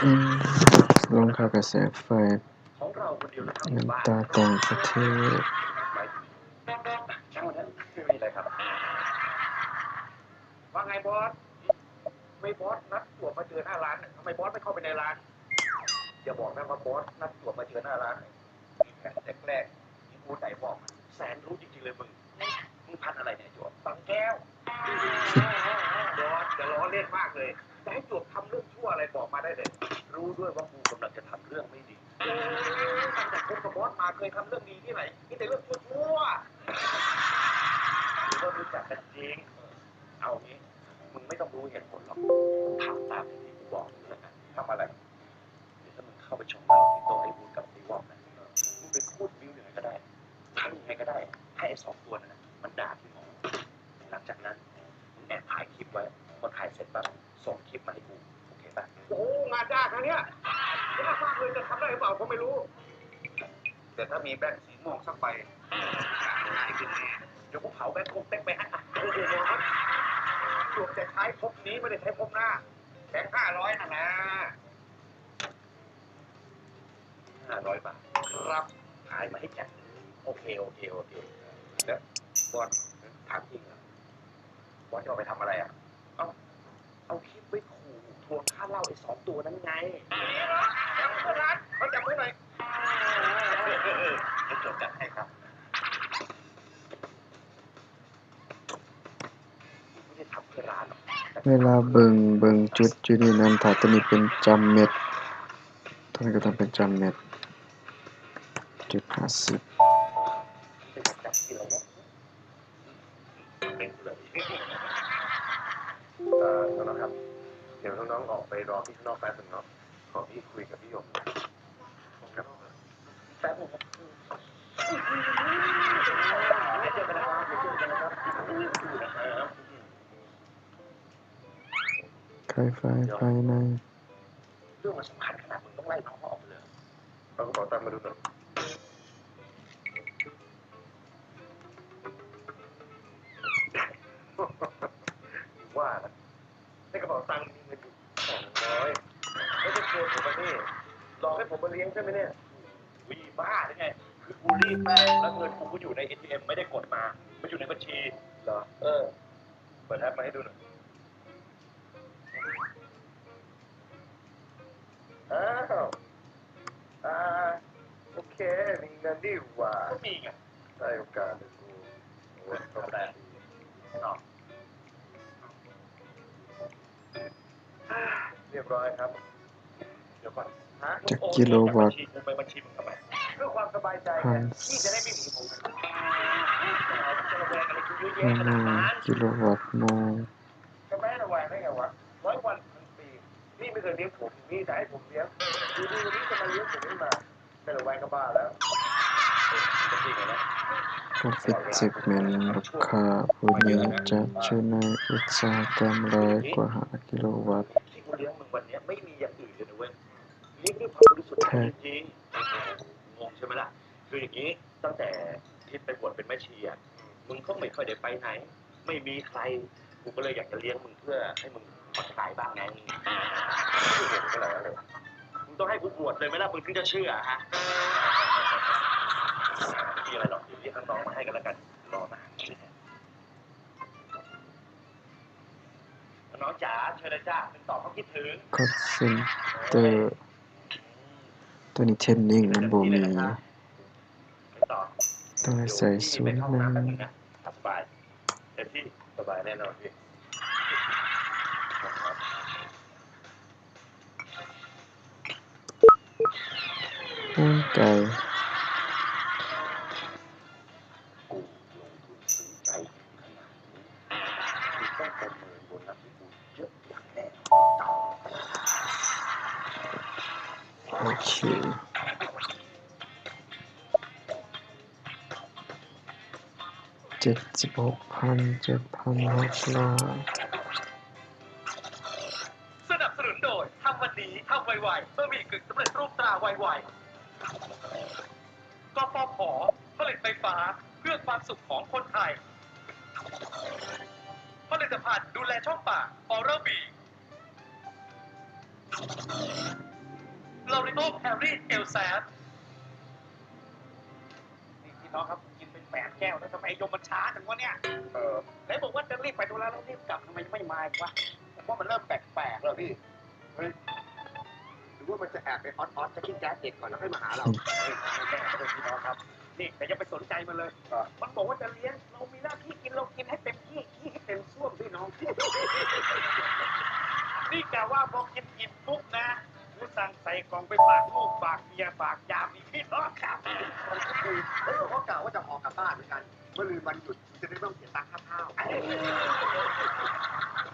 ອືມ ລົງຄ່າກະແສໄຟ ນ້ຳຕາຕ່າງປະເທດ. ວ່າไงบอส? ทำไมบอสนัดตั๋วมาเจอหน้าร้านน่ะ ทำไมบอสไม่เข้าไปในร้าน? อย่าบอกนะว่าบอสนัดตั๋วมาเจอหน้าร้านน่ะ มีแผนแปลกๆ มีมูลไหนบอกมา แสนรู้จริงๆ เลยมึง มึงพันธุ์อะไรเนี่ยจวบ บางแก้ว บอสอย่าล้อเล่นมากเลย จะให้จวบทำเรื่องชั่วอะไรบอกมาได้เลย รู้ด้วยว่ากูกำลังจะทำเรื่องไม่ดี ตั้งแต่คบกับบอสมาเคยทำเรื่องดีที่ไหน มีแต่เรื่องชั่วๆ ก็รู้จักกันจริง เอางี้ มึงไม่ต้องรู้เหตุผลหรอก มึงทำตามที่กูบอกมึงแล้วกัน ทำอะไร? เดี๋ยวถ้ามึงเข้าไปชงเหล้าที่โต๊ะไอ้วุฒิกับไอ้วอกนะ มึงไปขูดบิ้วยังไงก็ได้ ทำยังไงก็ได้ ให้ไอ้สองตัวนั้นน่ะมันด่าพี่หมอ หลังจากนั้น มึงแอบถ่ายคลิปไว้ พอถ่ายเสร็จปั๊บ ส่งคลิปมาให้กู โอเคปะ? โอ้ งานยากนะเนี่ย ยากมากเลย จะทำได้หรือเปล่าก็ไม่รู้ แต่ถ้ามีแบงค์สีม่วงสักใบ งานง่ายขึ้นแน่ เดี๋ยวกูเผาแบงค์คงเต็กไปให้ โอ้โห หมอครับ จวบแต่ใช้ภพนี้ไม่ได้ใช้ภพหน้า แบงค์ห้าร้อยน่ะนะ ห้าร้อยบาท ครับ ขายมาให้แจ็ค โอเค โอเค โอเค แล้วบอส ถามจริงเหรอ บอสจะเอาไปทำอะไรอะ? เอา เอาคลิปไปขู่ทวงค่าเหล้าไอ้สองตัวนั้นไง เดี๋ยวเพื่อนร้าน ขอจับมือหน่อย เดี๋ยวจัดให้ครับ ไม่ได้ทำเพื่อร้านหรอก เวลาเบิ่ง เบิ่งจุดอยู่นี่นำ ຖ້າຕົວນີ້ເປັນຈຳເມັດ ຕົວນີ້ກໍຕ້ອງເປັນຈຳເມັດ ຈຸດຫ້າສິບ. ເອີ ນ້ອງໆ ຄັບ ດຽວນ້ອງໆ ອອກໄປລໍພີ່ຂ້າງນອກແປັບໜຶ່ງເນາະ ຂໍພີ່ຄຸຍກັບພີ່ຢົງ ແປັບໜຶ່ງ ໄຟໄຟ ໄຟໃນ ເລື່ອງມັນສຳຄັນຂະໜາດມຶງຕ້ອງໄລ່ນ້ອງເຮົາອອກໄປເລີຍ ເອົາກະເປົາຕັງມາດູໜ່ອຍ ວ່າລະ ໃນກະເປົາຕັງມີເງິນຢູ່ສອງຮ້ອຍ ແລ້ວຈະຊວນຜົມມານີ້ ຫຼອກໃຫ້ຜົມມາລ້ຽງໃຊ່ໄໝເນ່ຍ? ອຸ້ຍ ບ້າຫຼືໄງ? ຄືກູລີດແມ່ງ ແລ້ວເງິນກູກໍຢູ່ໃນເອທີເອັມ ໄມ່ໄດ້ກົດມາ ມັນຢູ່ໃນບັນຊີ. ເອີ ເປີດແອັບມາໃຫ້ດູໜ່ອຍ. ອ້າວ ອ່າ ໂອເຄ ມີເງິນດີຫວ່າ ກໍມີໄງ ໃຊ້ໂອກາດເລີຍກູ ໂອ້ຍ ໂຊກດີເນາະ ຮຽບຮ້ອຍຄັບ ດຽວກ່ອນ ຮະ ຈັກກິໂລວັດ ເພື່ອຄວາມສະບາຍໃຈ ພີ່ຈະໄດ້ໄມ່ມີຜົມ ຫ້າຮ້ອຍກິໂລວັດໂມງ. ຈະໄປໃຫ້ລະແວງໄດ້ໄງວະ ຮ້ອຍວັນພັນປີ ນີ້ໄມ່ເຄີຍລ້ຽງຜົມ ມີແຕ່ໃຫ້ຜົມລ້ຽງ ຢູ່ດີໆ ນີ້ຈະມາລ້ຽງຜົມຂຶ້ນມາ ໄປລະແວງກໍບ້າແລ້ວ ກໍຜິດເຊັກເມັນລູກຄ້າຜູ້ນີ້ຈະໃຊ້ນ້ຳອຸດສາຫະກຳຫຼາຍກວ່າຫ້າກິໂລວັດ. ທີ່ກູລ້ຽງມຶງວັນເນີ້ຍ ໄມ່ມີຢ່າງອື່ນເລີຍນະເວີຍ ລ້ຽງດ້ວຍຄວາມບໍລິສຸດໃຈ ແທ້ ຈິງໆ ງົງໃຊ່ໄໝລະ? ຄືຢ່າງນີ້ ຕັ້ງແຕ່ທິດໄປບວດເປັນແມ່ຊີອະ ມຶງກໍໄມ່ຄ່ອຍໄດ້ໄປໃຫນ ໄມ່ມີໃຄ ກູກໍເລີຍຢາກຈະລ້ຽງມຶງເພື່ອໃຫ້ມຶງຜ່ອນຄາຍບ້າງໄງ. ມຶງຕ້ອງໃຫ້ກູບວດເລີຍໄໝລະ ມຶງເຖິງຈະເຊື່ອຮະ? ບໍ່ມີອະໄລດອກ ດຽວຮຽກນ້ອງໆມາໃຫ້ກັນລະກັນ ລໍນານ ນ້ອງໆ ຈ໋າ ເຊີນເລີຍຈ້າ ເປັນຕອບຄວາມຄິດເຖິງ ຄອລເຊັນເຕີ ໂຕນີ້ເທຣນນິງມັນບໍ່ມີ ຕ້ອງໃຫ້ໃສ່ສູນໜຶ່ງ ສະບາຍ ເຕັມທີ່ ສະບາຍແນ່ນອນພີ່ ໂອ້ຍ ໄກ. ກູລົງທຶນເປັນໃຈຂະໜາດນີ້ ມຶງຕ້ອງປະເມີນໂບນັດໃຫ້ກູເຍີະຢ່າງແນ່ນອນ. ໂອເຄ ເຈັດສິບຫົກພັນ ເຈັດພັນຫົກຮ້ອຍ. ສະໜັບສະໜູນໂດຍ ທຳວັນນີ້ ທຳໄວໆ ບະໝີ່ກຶ່ງສຳເລັດຮູບຕາໄວໆ. ກຟຜ ຜະລິດໄຟຟ້າເພື່ອຄວາມສຸກຂອງຄົນໄທ. ຜະລິດຕະພັນດູແລຊ່ອງປາກ Oral-B. L'Oréal Paris Elsass ນີ້ພີ່ນ້ອງຄັບ ກິນໄປແປດແກ້ວແລ້ວ ທຳໄມລົມມັນຊ້າຈັງວະເນຍ? ເອີ ໄດ້ບອກວ່າຈະຣີບໄປທຸລະ ແລ້ວຣີບກັບ ທຳໄມຍັງໄມ່ມາອີກວະ? ຜົມວ່າມັນເລີ່ມແປກໆແລ້ວພີ່. ເຮີ້ຍ ຫຼືວ່າມັນຈະແອບໄປອອດໆ ຈະກິນແກັສເດັກກ່ອນ ແລ້ວຄ່ອຍມາຫາເຮົາ? ເຮີ້ຍ ແນ່ເລີຍພີ່ນ້ອງຄັບ ນີ້ ແຕ່ຢ່າໄປສົນໃຈມັນເລີຍ. ມັນບອກວ່າຈະລ້ຽງ ເຮົາມີໜ້າທີ່ກິນ ເຮົາກິນໃຫ້ເຕັມທີ່ ຂີ້ໃຫ້ເຕັມສ້ວມພີ່ນ້ອງ. ນີ້ກະວ່າພໍກິນອີ່ມປຸບນະ ຄືສັ່ງໃສ່ກ່ອງໄປຝາກລູກ ຝາກເມຍ ຝາກຢາມອີກພີ່ນ້ອງຄັບ. ເຮົາກະວ່າຈະເອົາກັບບ້ານເໝືອນກັນ ມື້ອື່ນວັນຢຸດ ຈະໄດ້ບໍ່ຕ້ອງເສຍຕັງຄ່າເຊົ່າ.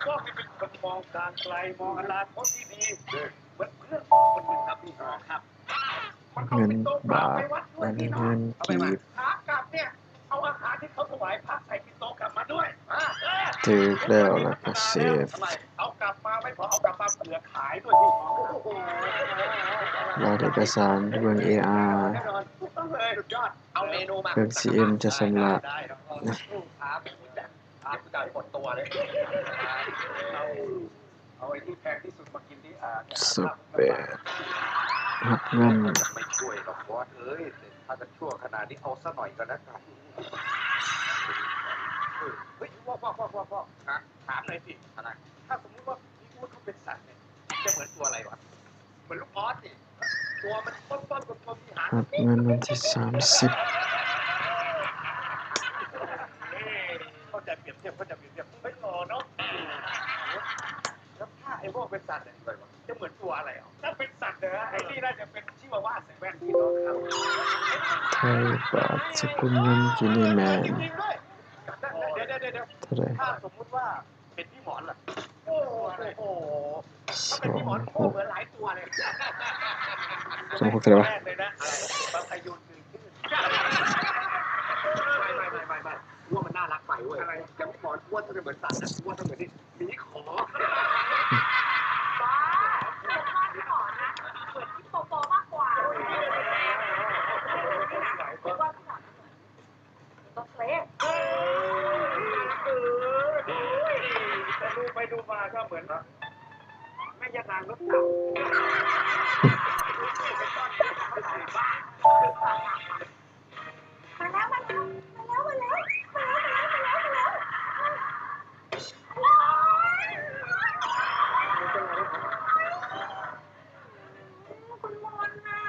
ພວກນີ້ເປັນຄົນມອງການໄກ ມອງອະນາຄົດທີ່ດີ ເອີ ເໝືອນເພື່ອນຄົນໜຶ່ງຄັບພີ່ນ້ອງຄັບ. ເງິນບາດ ອັນນີ້ເງິນກີບ. ຂາກັບເນຍ ເອົາອາຫານທີ່ເຂົາຖວາຍພະໃສ່ຕິດໂຕກັບມາດ້ວຍ. ຖືກແລ້ວ ແລ້ວກໍເຊບ. ເອົາກັບມາໄມ່ພໍ ເອົາກັບມາເຜືອຂາຍດ້ວຍ. ລາດເອກະສານ ເບິ່ງເອອາ ເບິ່ງຊີເອັມຈະຊຳລະ. ເອົາໄອ້ທີ່ແພງທີ່ສຸດມາກິນທີ່ ອ່າ ສິບແປດ ຮັບເງິນ. ມັນຈະໄມ່ຊ່ວຍດອກບອສເອີຍ ຖ້າກັນຊົ່ວຂະໜາດນີ້ ເອົາຊະໜ້ອຍກໍແລ້ວກັນ. ເອີ ເຮີ້ຍ ພວກ ພວກ ພວກ ພວກ ຖາມໜ້ອຍຊິ ອະໄລ ຖ້າສົມມຸດວ່າມີອູດເຂົາເປັນສັດເນຍ ຈະເໝືອນຕົວອະໄລວະ? ເໝືອນລູກອອດນີ້ ຕົວມັນປ້ອມໆ ກົມໆ ມີຫາງ. ຮັບເງິນວັນທີສາມສິບ. ເຂົ້າໃຈປຽບທຽບ ເຂົ້າໃຈປຽບທຽບ. ເຮີ້ຍ ຫຼໍ່ເນາະ. ແລ້ວຖ້າໄອ້ບອກເປັນສັດເນຍ ຈະເໝືອນຕົວອະໄລ? ຖ້າເປັນສັດເນຍ ໄອ້ນີ້ໜ້າຈະເປັນຊີວະວາດໃສ່ແວ່ນພີ່ນ້ອງຄັບ. ໄທບາດສະກຸນເງິນກິນີແມນ. ເອີ ດຽວໆໆ ເທົ່າໃດ? ຖ້າສົມມຸດວ່າເປັນພີ່ໝອນລະ? ໂອ້ໂຫ ຖ້າເປັນພີ່ໝອນ ສອງຫົກ ໂອ້ ເໝືອນຫຼາຍຕົວເລີຍ. ສອງຫົກເທົ່າໃດວະ? ແລກເລີຍນະ ອາຍຸນ ຄື ຄື ໄປໆໆໆ ວ່າມັນໜ້າລັກໄປເວີຍ. ອະໄລ? ຢ່າງພີ່ໝອນ ວ່າຈະເໝືອນສັດນະ ວ່າຈະເໝືອນທີ່ ໝີຂໍ. ບ້າ ເໝືອນໝໍນະ ເໝືອນທີ່ໂປໂປມາກກວ່າ. ໂອເຄ ເອີ ເອີ ແຕ່ດູໄປດູມາກໍເໝືອນແມ່ຍ່ານາງລູກສາວ. ມາແລ້ວ ມາແລ້ວ ມາແລ້ວ ມາແລ້ວ ມາແລ້ວ ມາແລ້ວ ມາແລ້ວ ມາແລ້ວ. ຄຸນມົນນະ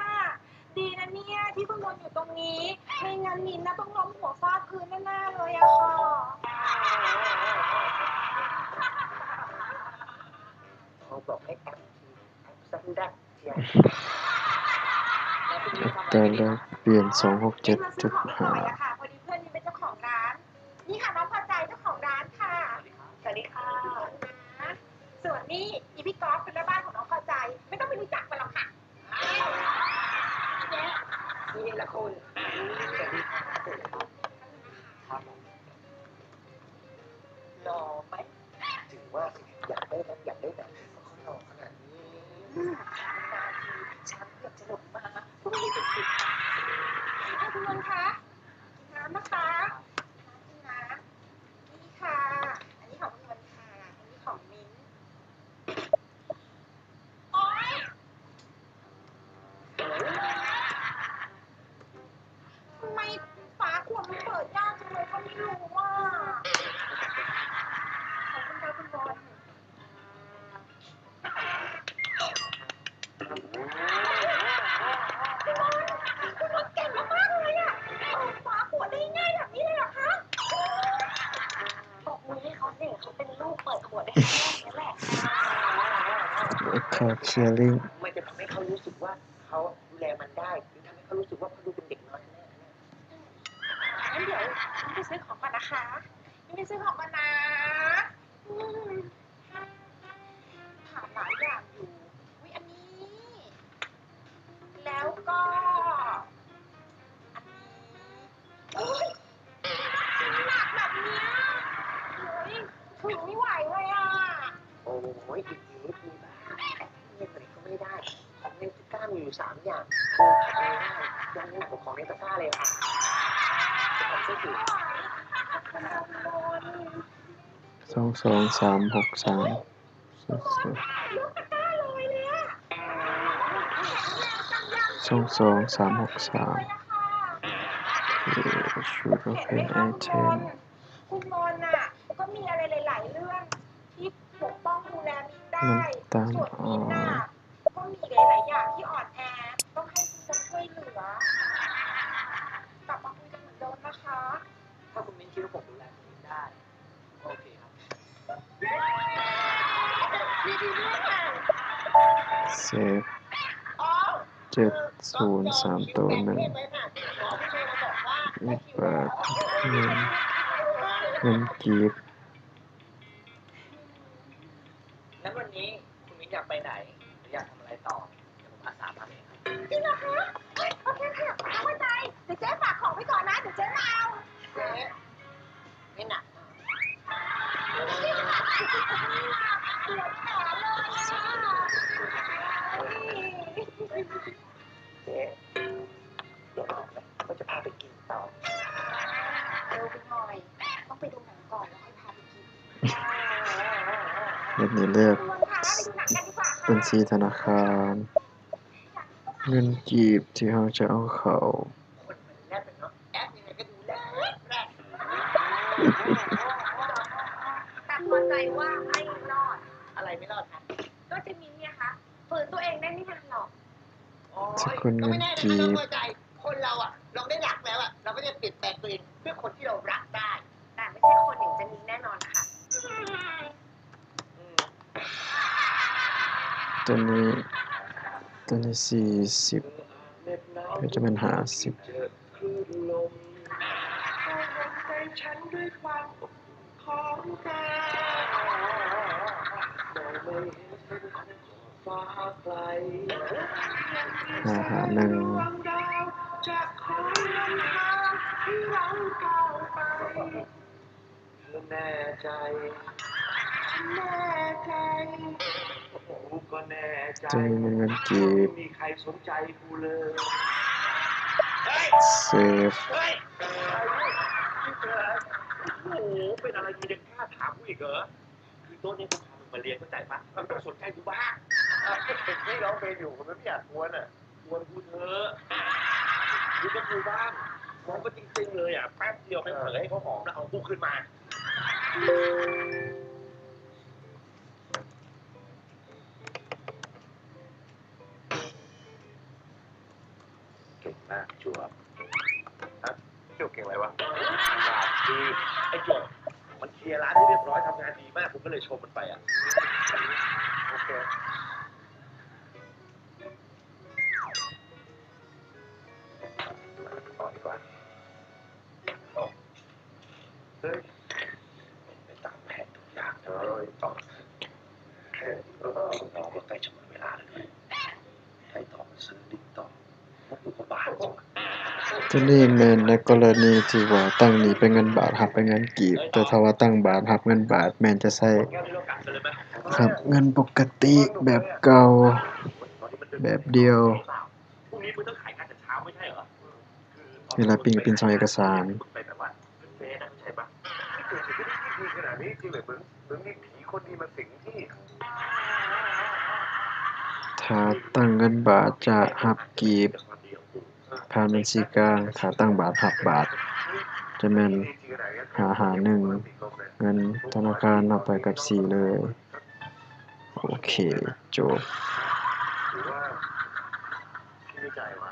ດີນະເນຍທີ່ຄຸນມົນຢູ່ຕົງນີ້ ໄມ່ງັ້ນມິນນະຕ້ອງລົ້ມຫົວຟາດພື້ນແນ່ໆເລີຍອະຄ່ະ. ເຂົາບອກໃຫ້ແອັບ ແອັບຊັນດັກ ອັດຕາແລກປ່ຽນ ສອງຫົກເຈັດຈຸດຫ້າ. ພໍດີເພື່ອນນີ້ເປັນເຈົ້າຂອງຮ້ານ. ນີ້ຄ່ະ ນ້ອງພໍໃຈເຈົ້າຂອງຮ້ານຄ່ະ. ສະຫວັດດີຄ່ະ. ສ່ວນນີ້ອີ່ພີ່ກອບເປັນແມ່ບ້ານຂອງນ້ອງພໍໃຈ. ໄມ່ຕ້ອງໄປຮູ້ຈັກມັນຫຼອກຄ່ະ. ເນລະຄຸນ. ຫຼໍ່ໄປ. ຖືວ່າຊິຢາກໄດ້ ຢາກໄດ້ແບບນີ້ ເພາະເຂົາຫຼໍ່ຂະໜາດນີ້. ນານໆທີທີ່ຊ້າງເຜືອກຈະລົງມາ. ເອີ ຄຸນມົນຄະ ກິນນ້ຳນະຄະ. ກິນນ້ຳ ກິນນ້ຳ. ນີ້ຄ່ະ ອັນນີ້ຂອງຄຸນມົນຄະ ອັນນີ້ຂອງມິນ. ໂອ໊ຍ! ທຳໄມຝາຂວດມັນເປີດຍາກຈັງເລີຍກໍໄມ່ຮູ້ອະ? ຂອບຄຸນຄ່ະຄຸນບອນ. ເກັ່ງມາກໆເລີຍອະ ເປີດຝາຂວດໄດ້ງ່າຍແບບນີ້ເລີຍເຫລອຄະ? ຕົບມືໃຫ້ເຂົາຊິ ເຂົາເປັນລູກເປີດຂວດໄດ້ງ່າຍແທ້ແຫຼະ. ຄາເຄຍລິ້ງ ມັນຈະທຳໃຫ້ເຂົາຮູ້ສຶກວ່າເຂົາດູແລມັນໄດ້ ຫຼືທຳໃຫ້ເຂົາຮູ້ສຶກວ່າເຂົາດູເປັນເດັກນ້ອຍແທ້ໆ. ອືມ ຊັ້ນດຽວ ຊັ້ນໄປຊື້ຂອງກ່ອນນະຄະ ຊັ້ນໄປຊື້ຂອງກ່ອນນະ. ອືມ ຖາມຫຼາຍຢ່າງຢູ່. ອຸ້ຍ ອັນນີ້ ແລ້ວກໍອັນນີ້. ໂອ້ຍ ໜັກແບບເນີ້ຍ ໂອ້ຍ ຖືໄມ່ໄຫວເລີຍອະ. ໂອ້ຍ ອີກນິດໜຶ່ງ ເງິນເທົ່າໃດກໍໄມ່ໄດ້ ຂອງໃນຕະກ້າມີຢູ່ສາມຢ່າງ ຂອງໃນຕະກ້າເລີຍ. ສອງສອງສາມຫົກສາມ. ຍກຕະກ້າລອຍເລີຍອະ. ສອງສອງສາມຫົກສາມ ໂອເຄ Should open item คุณมนต์น่ะ ก็มีอะไรหลายๆเรื่องที่ปกป้องดูแลมินได้ น้ำตาล ส่วนมินน่ะ อ่อน ก็มีหลายๆอย่างที่อ่อนแอ ต้องให้คุณมนต์ช่วยเหลือ กลับมาคุยกันเหมือนเดิมนะคะ ถ้าคุณมินคิดว่าผมดูแลคุณมินได้ ก็โอเคครับ เซฟ เจ็ดศูนย์สามตัวหนึ่ง เงินบาท เงิน เงินกีบ แล้ววันนี้คุณมินอยากไปไหน หรืออยากทำอะไรต่อ เดี๋ยวผมอาสาพาไปเองครับ จริงเหรอคะ โอเคค่ะ ไม่เป็นไร เดี๋ยวเจ๊ฝากของไปก่อนนะ เดี๋ยวเจ๊มาเอา เจ๊ ไม่หนัก เจ๊ เดี๋ยวบอกนะว่าจะพาไปกินต่อ เออ คุณบอย ต้องไปดูหนังก่อนแล้วค่อยพาไปกิน เฮ็ดให้เลือก คุณบอยคะ ไปดูหนังกันดีกว่าค่ะ บัญชีธนาคาร เงินกีบที่เราจะเอาเข้า คนมันแลบเลยเนาะ แอปยังไงก็ดูแลบแลบ แต่พอใจว่าไม่รอด อะไรไม่รอดคะ ก็เจมินเนี่ยคะ ฝืนตัวเองได้ไม่นานหรอก สกุลเงินกีบ คนเราอะ ลองได้รักแล้วอะ เราก็จะเปลี่ยนแปลงตัวเองเพื่อคนที่เรารักได้ แต่ไม่ใช่คนอย่างเจมินแน่นอนค่ะ ตัวนี้ ตัวนี้สี่สิบ ก็จะเป็นห้าสิบ ห้าห้าหนึ่ง แน่ใจ แน่ใจ กูก็แน่ใจ จะมีเงินกีบ มีใครสนใจกูเลย เซฟ เฮ้ย โอ้โห เป็นอะไรมึงยังกล้าถามกูอีกเหรอ คือโต๊ะนี้กูพามึงมาเลี้ยง เข้าใจปะ มึงต้องสนใจกูบ้าง เออ ก็เห็นพี่ร้องเพลงอยู่ มึงไม่อยากกวนอะ กวนกูเถอะ กูก็กูบ้าง มองก็จริงๆเลยอะ แป๊บเดียวไปเผลอให้เขาหอมแล้วเอากูคืนมา เก่งมากจวบ ฮะ จวบเก่งอะไรวะ คือไอ้จวบมันเคลียร์ร้านให้เรียบร้อย ทำงานดีมาก ผมก็เลยชมมันไปอะ โอเค ต่อดีกว่า เฮ้ย เป็นไปตามแผนทุกอย่างเลย ต่อ เออ น้องก็ใกล้จะหมดเวลาแล้วด้วย ให้ต่อมาซื้อลิงต่อ พวกกูก็บ้าแล้ว ตัวนี้แม่นในกรณีที่ว่าตั้งหนี้เป็นเงินบาท รับเป็นเงินกีบ แต่ถ้าว่าตั้งบาท รับเงินบาท แม่นจะใช้ แก้วนี้เรากลับกันเลยไหม รับเงินปกติแบบเก่า แบบเดียว พรุ่งนี้มึงต้องขายงานแต่เช้าไม่ใช่เหรอ เวลาปิ้ง ปิ้นส่องเอกสาร มึงไปแบบว่าเฟสอะ เข้าใจปะ ที่เกิดเหตุไม่ได้ดีขนาดนี้จริงเลย มึง มึงมีผีคนดีมาสิงที่ ถ้าตั้งเงินบาทจะรับกีบ ผ่านบัญชีกลาง ถ้าตั้งบาทรับบาท จะแม่น ห้าห้าหนึ่ง เงินธนาคารรับไปกับสี่เลย โอเค จบ หรือว่าพี่ไม่จ่ายว่ะ